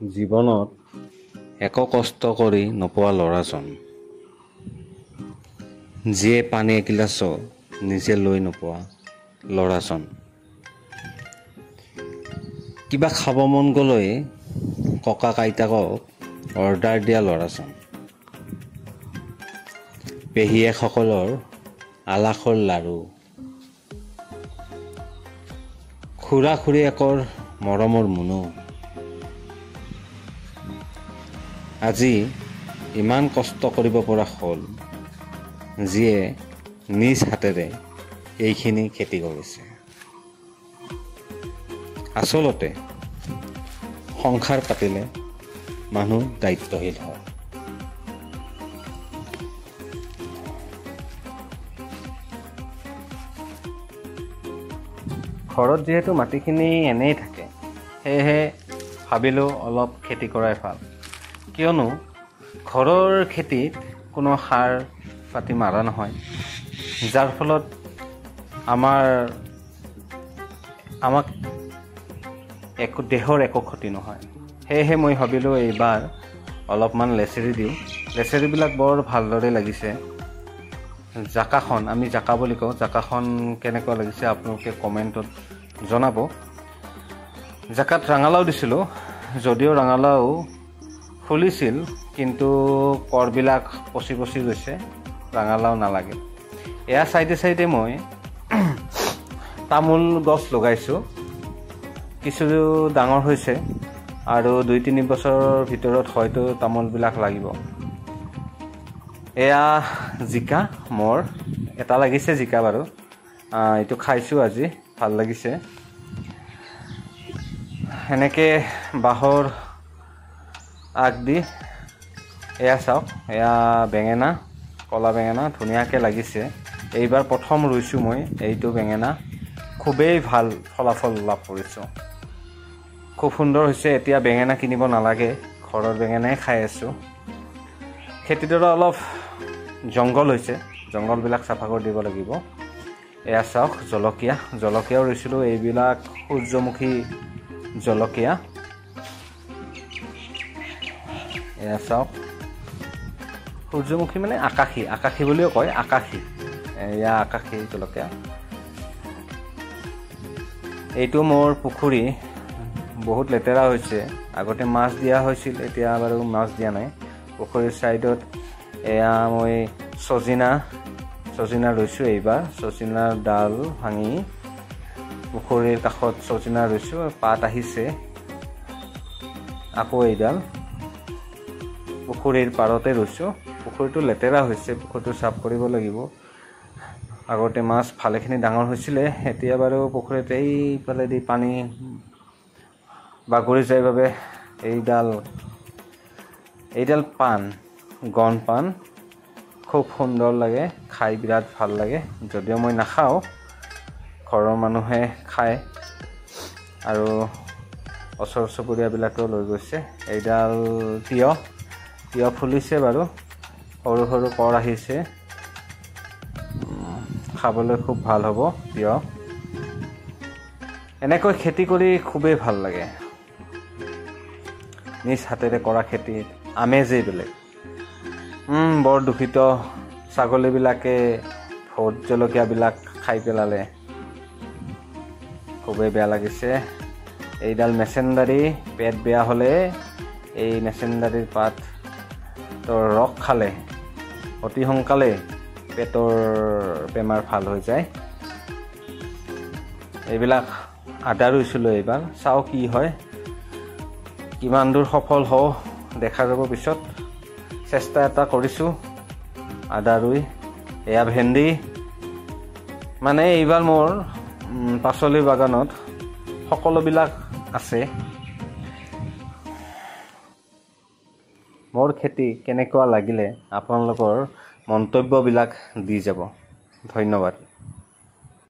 জীৱনত একো কষ্ট কৰি নোপোৱা ল'ৰাজন, যিয়ে পানী এগিলাচো নিজে লৈ নোপোৱা ল'ৰাজন, কিবা খাব মন গ'লে ককাক আইতাকক অৰ্ডাৰ দিয়া ল'ৰাজন, পেহীয়েকসকলৰ আলাসৰ লাড়ু, খুৰা খুৰীয়েকৰ মৰমৰ মুনু, আজি ইমান কষ্ট কৰিব পৰা হ'ল যিয়ে নিজ হাতেৰে এইখিনি খেতি কৰিছে। আচলতে সংসাৰ পাতিলে মানুহ দায়িত্বশীল হয়। ঘৰত যিহেতু মাটিখিনি এনেই থাকে, সেয়েহে ভাবিলোঁ অলপ খেতি কৰাই ভাল। কিয়নো ঘৰৰ খেতিত কোনো সাৰ পাতি মাৰা নহয়, যাৰ ফলত আমাক একো দেহৰ একো ক্ষতি নহয়। সেয়েহে মই ভাবিলোঁ এইবাৰ অলপমান লেচেৰি দিওঁ। লেচেৰিবিলাক বৰ ভালদৰে লাগিছে। জাকাখন, আমি জাকা বুলি কওঁ, জাকাখন কেনেকুৱা লাগিছে আপোনালোকে কমেণ্টত জনাব। জাকাত ৰঙালাও দিছিলোঁ, যদিও ৰঙালাও ফুলিছিল, কিন্তু কৰবিলাক পচি পচি গৈছে, ৰঙালাও নালাগে। এয়া চাইডে চাইডে মই তামোল গছ লগাইছোঁ, কিছু ডাঙৰ হৈছে আৰু 2-3 বছৰৰ ভিতৰত হয়তো তামোলবিলাক লাগিব। এয়া জিকা, মোৰ এটা লাগিছে জিকা বাৰু, এইটো খাইছোঁ আজি, ভাল লাগিছে। সেনেকৈ বাঁহৰ আগ দি এয়া চাওক, এয়া বেঙেনা, ক'লা বেঙেনা ধুনীয়াকৈ লাগিছে। এইবাৰ প্ৰথম ৰুইছোঁ মই এইটো বেঙেনা, খুবেই ভাল ফলাফল লাভ কৰিছোঁ, খুব সুন্দৰ হৈছে। এতিয়া বেঙেনা কিনিব নালাগে, ঘৰৰ বেঙেনাই খাই আছোঁ। খেতিডৰা অলপ জংঘল হৈছে, জংঘলবিলাক চাফা কৰি দিব লাগিব। এয়া চাওক জলকীয়া, জলকীয়াও ৰুইছিলোঁ, এইবিলাক সূৰ্যমুখী জলকীয়া। এয়া চাওক সূৰ্যমুখী মানে আকাশী, আকাশী বুলিও কয়, আকাশী, এয়া আকাশী জলকীয়া। এইটো মোৰ পুখুৰী, বহুত লেতেৰা হৈছে, আগতে মাছ দিয়া হৈছিল, এতিয়া বাৰু মাছ দিয়া নাই। পুখুৰীৰ ছাইডত এয়া মই ছজিনা ৰুইছোঁ এইবাৰ, ছজিনাৰ ডাল ভাঙি পুখুৰীৰ কাষত ছজিনা ৰুইছোঁ, পাত আহিছে। আকৌ এইডাল পুখুৰীৰ পাৰতে ৰুইছোঁ। পুখুৰীটো লেতেৰা হৈছে, পুখুৰীটো চাফ কৰিব লাগিব। আগতে মাছ ভালেখিনি ডাঙৰ হৈছিলে, এতিয়া বাৰু পুখুৰীত এইফালেদি পানী বাগৰি যায় বাবে এইডাল পাণ, গণ পাণ, খুব সুন্দৰ লাগে খাই, বিৰাট ভাল লাগে। যদিও মই নাখাওঁ, ঘৰৰ মানুহে খায় আৰু ওচৰ চুবুৰীয়াবিলাকেও লৈ গৈছে। এইডাল তিয়হ, তিয়হ ফুলিছে বাৰু, সৰু সৰু কৰ আহিছে, খাবলৈ খুব ভাল হ'ব তিয়হ। এনেকৈ খেতি কৰি খুবেই ভাল লাগে, নিজ হাতেৰে কৰা খেতি আমেজেই বেলেগ। বৰ দূষিত, ছাগলীবিলাকে ভোট জলকীয়াবিলাক খাই পেলালে, খুবেই বেয়া লাগিছে। এইডাল মেচেন্দাৰী, পেট বেয়া হ'লে এই মেচেন্দাৰীৰ পাতৰ ৰস খালে অতি সোনকালে পেটৰ বেমাৰ ভাল হৈ যায়। এইবিলাক আদা ৰুইছিলোঁ এইবাৰ, চাওঁ কি হয়, কিমান দূৰ সফল হওঁ দেখা যাব পিছত। চেষ্টা এটা কৰিছোঁ আদা ৰুই। এয়া ভেন্দি, মানে এইবাৰ মোৰ পাচলি বাগানত সকলোবিলাক আছে। মোৰ খেতি কেনেকুৱা লাগিলে আপোনালোকৰ মন্তব্যবিলাক দি যাব। ধন্যবাদ।